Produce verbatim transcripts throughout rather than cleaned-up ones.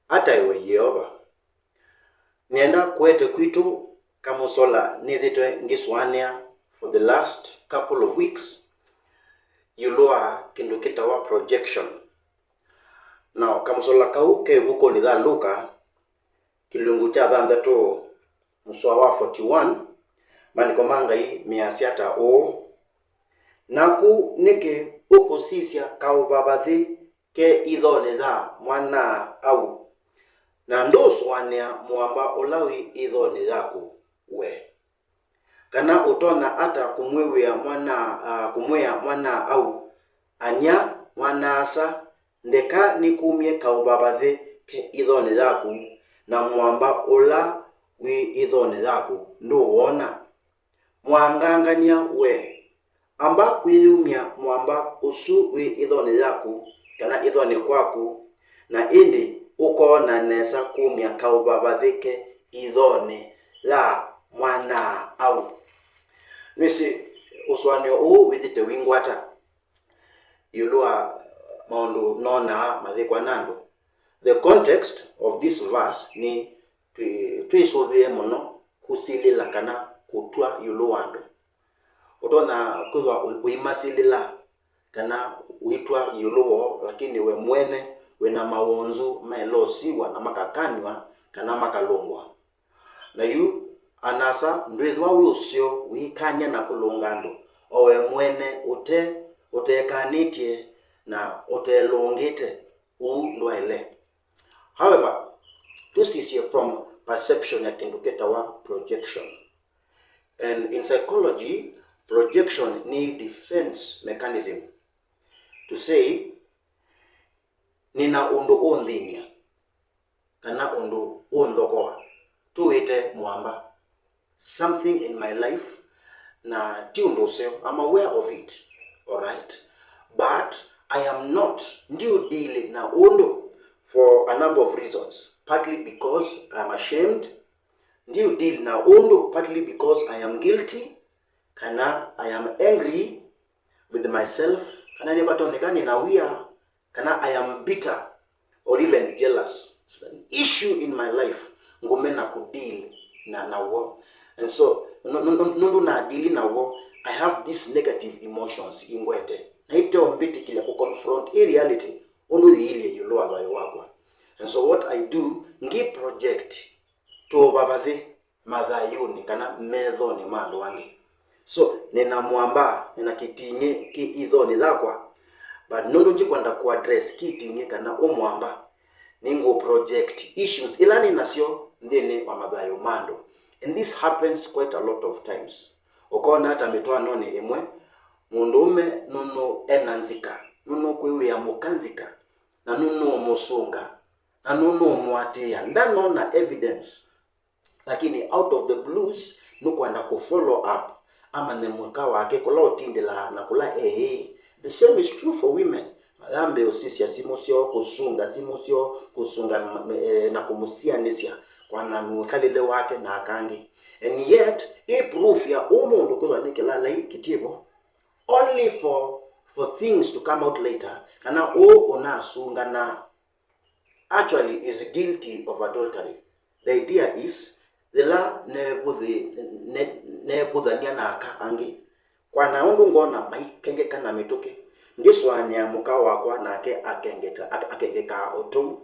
Ataĩwe Yeova. Nĩenda kũete kwitũ kamũsola nĩthĩtwe ngĩsũanĩa for the last couple of weeks ĩũlũ wa kĩndũ kĩtawa projection. Na kamũsola kau ke ĩvukunĩ ya Luka, kĩlungu kya thanthatũ, mũsoa wa forty-one, maandĩko ma Ngai measya ta ũũ, "Naku nĩkĩ ũkũsisya kaũvavathĩ ke ithonĩ ya mwana-a-au, na ndũsũanĩa mũamba ũla wĩ ithonĩ yaku we? Kana ũtonya ata kũmwĩwĩa mwana, ah, kũmwĩa mwana-a-au, 'Any'a, mwana-a-asa, ndeka nĩkumye kaũvavathĩ ke ithonĩ yaku, na mũamba ũla wĩ ithonĩ yaku ndũwona?' Mwangangany'a we, amba kwĩyumya mũamba ũsu wĩ ithonĩ yaku kana ithonĩ kwaku, na ĩndĩ ũkoona nesa kumya kaũvavathĩ ke ithonĩ ya mwana-a-au." Nĩsĩ ũsũanĩo ũũ wĩthĩte wingwata ĩũlũ wa maũndũ nonaa mayĩkwa na andũ. The context of this verse nĩ twĩ-, twĩsũvĩe mũno kũsilĩla kana kũtw'a ĩũlũ wa andũ. Ũtonya kwĩthwa ũ-, ũimasilĩla kana ũitw'a ĩũlũ woo, lakini we mwene wĩ na mawonzu maĩle ũsiw'a na makakanw'a kana makalũngwa. Na yu, ana-a-asa, ndwĩthwa wĩ ũseo ũikany'a na kũlũnga andũ, o we mwene ũte, ũtekanĩtye na ũtelũngĩte. Ũu ndwaĩle. However, tũsisye from perception ya kĩndũ kĩtawa projection. And in psychology, projection nĩ defense mechanism to say, "Nĩna ũndũ ũnthĩny'a," kana ũndũ ũnthokoa, tũwĩte mũamba. Something in my life, na ti ũndũ ũseo, I'm aware of it, all right, but I am not, ndiũdili na ũndũ for a number of reasons, partly because I'm ashamed, ndiũdili na ũndũ partly because I am guilty, kana I am angry with myself, kana nĩvatonyeka nĩna wia, kana I am bitter or even jealous. It's an issue in my life ngũmena kũdeal na, naw'o. And so, nũ-, nũ-, nũ-, nũndũ nadili naw'o, I have these negative emotions ingwete. Na iteũmbĩtĩkĩlya kũconfront ĩ reality ũndũ yĩilyĩ ĩũlũ wa thayũ wakwa. And so what I do, ngi project tũvavathĩ mathayũnĩ kana methonĩ ma andũ angĩ. So, nĩna mũamba, nĩna kĩting'ĩ kĩ ithonĩ yakwa, but nũndũ ndikwenda kũaddress kĩting'ĩ kana ũmũamba, nĩngũ project issues ila nĩ nasyo nthĩnĩ wa mathayũ ma andũ. And this happens quite a lot of times. Ũkona ata mĩtwaanonĩ ĩmwe, mũndũũme nũnũ ena nzika, nũnũ kwĩwĩa mũka nzika, na nũnũ mũsũnga, na nũnũ mũatĩĩa, ndanona evidence. Lakini out of the blues, nũkwenda kũ follow up, amanye mũka wake kũla ũtindĩlaa na kũla eĩ. The same is true for women. Mayambe ũsisya simũ syoo, kũsunga simũ syoo, kũsunga m-, eh, na kũmũsianĩsya kwa na mwĩkalĩle wake na aka angĩ. And yet, ĩ proof ya ũ mũndũ kwĩthwa nĩ kĩlalai kĩtivo, only for, for things to come out later, kana ũ ũnasunganaa actually is guilty of adultery. The idea is, yĩla nevũthĩ-, ne-, nevũthany'a na aka angĩ, kwa na ũndũ ngona maikengeka na mĩtũkĩ, ndisũanĩa mũka wakwa nake akengeka, ak-, akengekaa o tũu.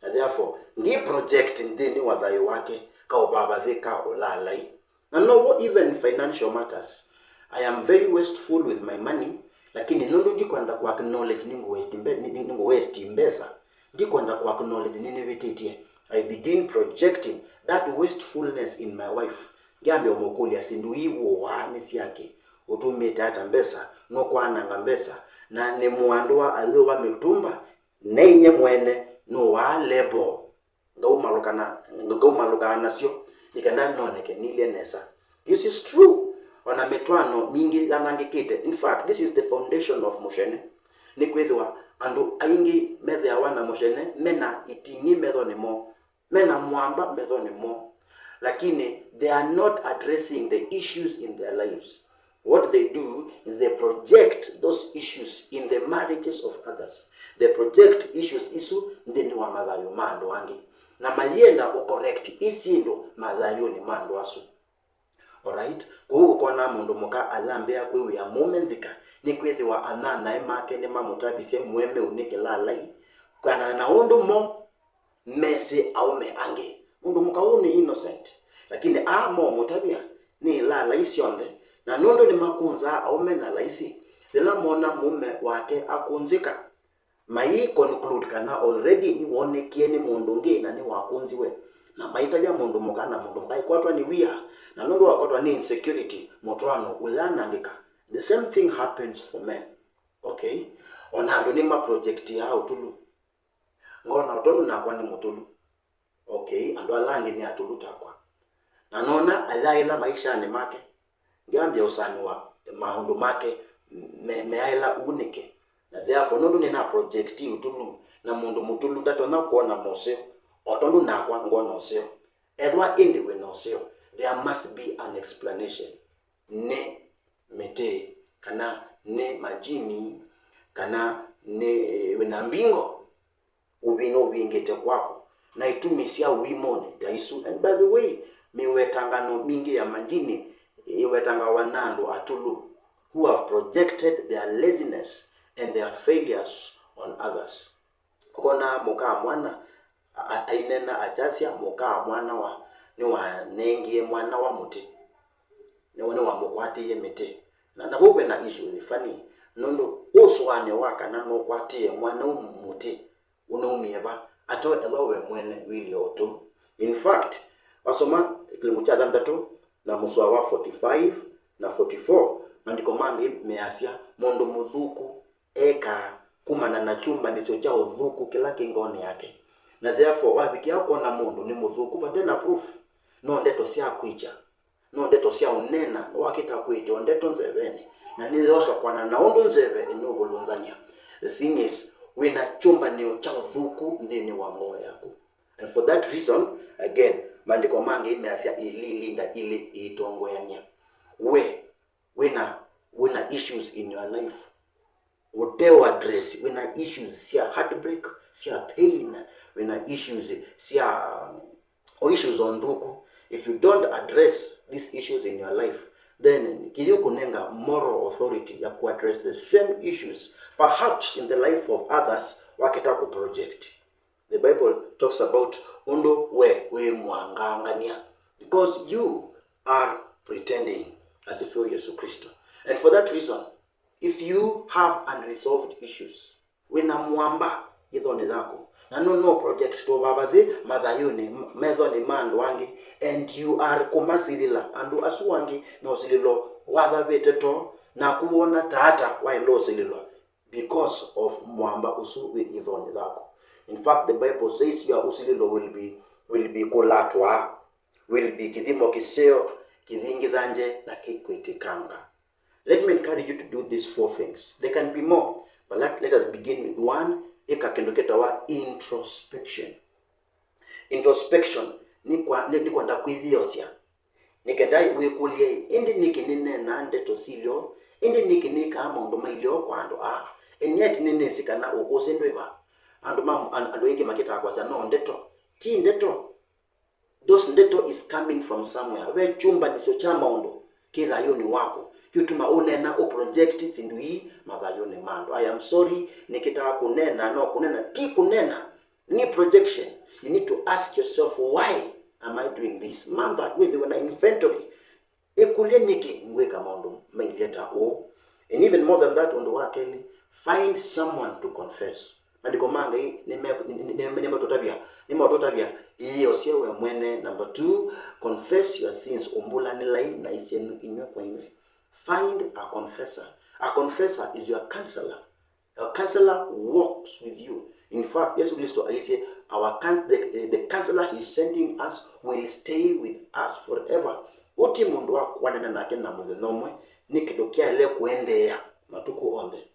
Na therefore, ndi project nthĩnĩ wa thayũ wake kaũvavathĩ ka ũlaalai. Na now'o even financial matters. I am very wasteful with my money, lakini nũndũ ndikwenda kũ acknowledge nĩngũ waste mbe-, nĩ-, nĩ-, nĩngũ waste mbesa, ndikwenda kũ acknowledge nĩnĩvĩtĩtye, I begin projecting that wastefulness in my wife. Ngiambĩa ũmũkũlya, "Syĩndũ ii wũaa nĩ syakĩ? Ũtũmĩte ata mbesa? Nũkwananga mbesa?" Na nĩ mũandũ wa ayũva mĩtumba, nĩ inyie mwene nũaa label. Ngaumalũkana, ngaumalũkaa nasyo nĩ kenda noneke nilye nesa. This is true. O na mĩtwaano mingĩ yanangĩkĩte. In fact, this is the foundation of mũcene. Nĩkwĩthĩwa andũ aingĩ methĩawa na mũcene mena iting'ĩ methonĩ moo, mena mwamba methonĩ moo, lakini they are not addressing the issues in their lives. What they do is they project those issues in the marriages of others. They project issues isu nthĩnĩ wa mathayũ ma andũ angĩ, na mayĩenda ũ correct i syĩndũ mathayũnĩ ma andũ asu. Alright? Kwoou ũkona mũndũ mũka ayambĩĩa kwĩw'ĩa mũũme nzika, nĩkwĩthĩwa anyanyae make nĩmamũtavisye mũemeu nĩ kĩlalai, kana na ũndũ mo mesĩ aũme angĩ. Mũndũ mũka ũũ nĩ innocent, lakini aa momũtavya nĩ ĩlalai syonthe, na nũndũ nĩmakũnzaa aũme na laisi, yĩla mona mũũme wake akũnzĩka, mai conclude kana already nĩwonekie nĩ mũndũ ũngĩ na nĩwakũnziwe, na maitavya mũndũ mũka, na mũndũ mũka aikwatwa nĩ wia, na nũndũ wakwatwa nĩ insecurity, mũtwaano ũyanangĩka. The same thing happens for men. Okay? O na andũ nĩmaprojectiaa ũtulu. Ngona o tondũ nakwa nĩ mũtulu. Okay, andũ ala angĩ nĩ atulu takwa. Na nona ayaĩla maishanĩ make. Ngambĩa ũsanĩwa maũndũ make me-, meaĩla ũu nĩkĩ? Na therefore, nũndũ nĩna project ũtulu, na mũndũ mũtulu ndatonya kwona moseo, o tondũ nakwa ngwona ũseo. Ethĩwa ĩndĩ wĩ na ũseo, there must be an explanation. Nĩ mĩtĩ, kana nĩ majini, kana nĩ, eh, wĩ na mbingo. Ũvĩ nũvingĩte kwaku, na itumi sya ũimonĩ ta isu. And by the way, mĩwetangano mingĩ ya majini ĩwetangawa na andũ atulu who have projected their laziness and their failures on others. Ũkona mũkaa mwana a-, a-, aineena akyasya, mũkaa mwana wa, nĩwanengie mwana wa mũtĩ, nĩwa-, nĩwamũkwatĩie mĩtĩ. Na, na vau ve na issue nĩ funny, nũndũ ũsũanĩo wa kana nũkwatĩe mwana ũũ mũtĩ ũnaumie va, ate ethĩwa we mwene wĩlĩ o tũu. In fact, wasoma kĩlungu kya thanthatũ na mũsoa wa forty-five na forty-four, maandĩko mangĩ measya, mũndũ mũthũku ekaa kumana na kyũmbanĩsyo kya ũthũku kĩla kĩ ngoonĩ yake. Na therefore, wavikĩa kwona mũndũ nĩ mũthũku, vate na proof, no ndeto sya kwĩkya. No ndeto sya ũneena, nĩwakĩta kwĩtya o ndeto nzevenĩ, na nĩyoswa kwana na ũndũ nzeve ĩnũvũlũnzany'a. The thing is, wĩ na kyũmbanĩo kya ũthũku nthĩnĩ wa ngoo yaku. And for that reason, again, maandĩko mangĩ measya, ĩlĩ ilinda ilĩ iitongoeany'a. We, wĩ na, wĩ na issues in your life. Ũteo address, wĩna issues sya heartbreak, sya pain, wĩna issues sya, o issues o nthũku. If you don't address these issues in your life, then kĩyĩũkũnenga moral authority ya ku address the same issues, perhaps in the life of others, wakĩta ku project. The Bible talks about ũndũ we wĩ mwangangania, because you are pretending, asifio Yesu Kristo. And for that reason, if you have unresolved issues, wĩna mwamba yĩthonĩ yaku, na no, no project tũvavathĩ mathayũnĩ, m-, methonĩ ma andũ angĩ, and you are kũmasilĩla andũ asu angĩ na ũsilĩlo wathavĩte too, naku wona ta ata waĩle ũsilĩlwa because of mwamba ũsu wĩ yĩthonĩ yaku. In fact, the Bible says your ũsilĩlo will be, will be kũlatwa, will be kĩthimo kĩseo, kĩthingithangye, na kĩkwĩtĩkanga. Let me encourage you to do these four things. There can be more, but let, let us begin with one. Ĩka kĩndũ kĩtawa introspection. Introspection nĩ kwa-, nĩ, nĩ kwenda kwĩyĩosya. Nĩ kenda wĩkũlye, ĩndĩ nĩkĩ nĩneenaa ndeto silyo? Ĩndĩ nĩkĩ nĩkaa maũndũ mailyo kwa andũ aa? And yet nĩnĩsĩ kana ũkũsĩ ndwĩ va. Andũ ma, an-, andũ aingĩ makĩtaa kwasya no ndeto. Ti ndeto. Those ndeto is coming from somewhere. Ve kyũmbanĩsyo kya maũndũ kĩ thayũnĩ waku kĩũtuma ũneena, ũproject syĩndũ ii mathayũnĩ ma andũ. I am sorry, nĩkĩtaa kũneena, no kũneena ti kũneena. Nĩ projection. You need to ask yourself, why am I doing this? Mantha wĩthĩwe na inventory. Ĩkũlye, nĩkĩ ngwĩka maũndũ mailye ta ũũ? And even more than that, ũndũ wa kelĩ, find someone to confess. Maandĩko ma Ngai nĩme-, nĩ-, nĩ-, nĩmatũtavya, nĩmatũtavya, ĩyĩosye we mwene. Number two, confess your sins. Ũmbũlanĩlai naĩ syenyu inyw'ĩ kwa inyw'ĩ. Find a confessor. A confessor is your counselor. A counselor walks with you. In fact, Yesu Kristo aisye, our coun-, the, the counselor he's sending us will stay with us forever. Ũti mũndũ wa kũanana nake na mũthenya ũmwe, nĩ kĩndũ kyaĩle kũendeea matukũ onthe.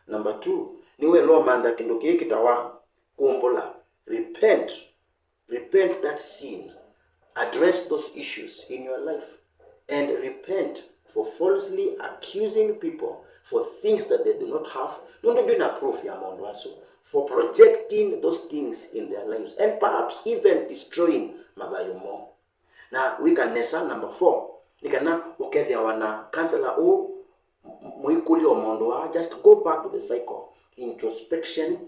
Number two, nĩwaĩle ũmantha kĩndũ kĩĩ kĩtawa kũmbũla, repent. Repent that sin. Address those issues in your life. And repent for falsely accusing people for things that they do not have, nũndũ ndwĩ na proof ya maũndũ asu, for projecting those things in their lives and perhaps even destroying mathayũ moo. Na wĩka nesa, number four, nĩ kana ũkethĩawa na counselor ũũ, m- mũikũlya o maũndũ aa, just go back to the cycle, introspection,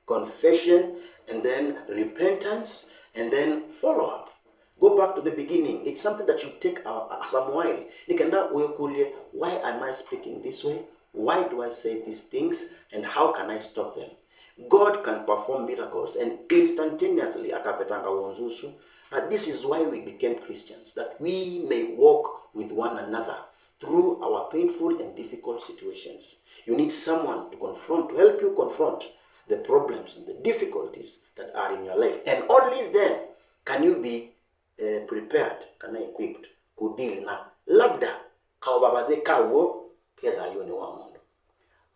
confession, and then repentance, and then follow up. Go back to the beginning. It's something that should take a, a, some while. Nĩ kenda wĩkũlye, why am I speaking this way? Why do I say these things? And how can I stop them? God can perform miracles and instantaneously akavetanga wonzu ũsu. But this is why we became Christians, that we may walk with one another through our painful and difficult situations. You need someone to confront, to help you confront the problems and the difficulties that are in your life. And only then can you be uh, prepared kana equipped ku deal na labda kaũvavathĩ ka w'o ke thayũnĩ wa mũndũ.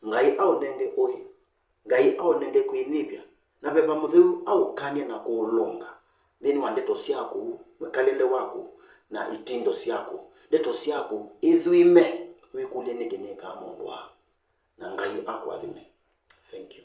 Ngai aũnenge ũĩ, Ngai aũnenge kwĩnyivya, na Veva Mũtheu aũkany'e na kũũlũnga nthĩnĩ wa ndeto syaku, mwĩkalĩle waku, na itindo syaku. Ndeto syaku ithwime, wĩkũlye, nĩkĩ nĩkaa maũndũ aa? Na Ngai akũathime. Thank you.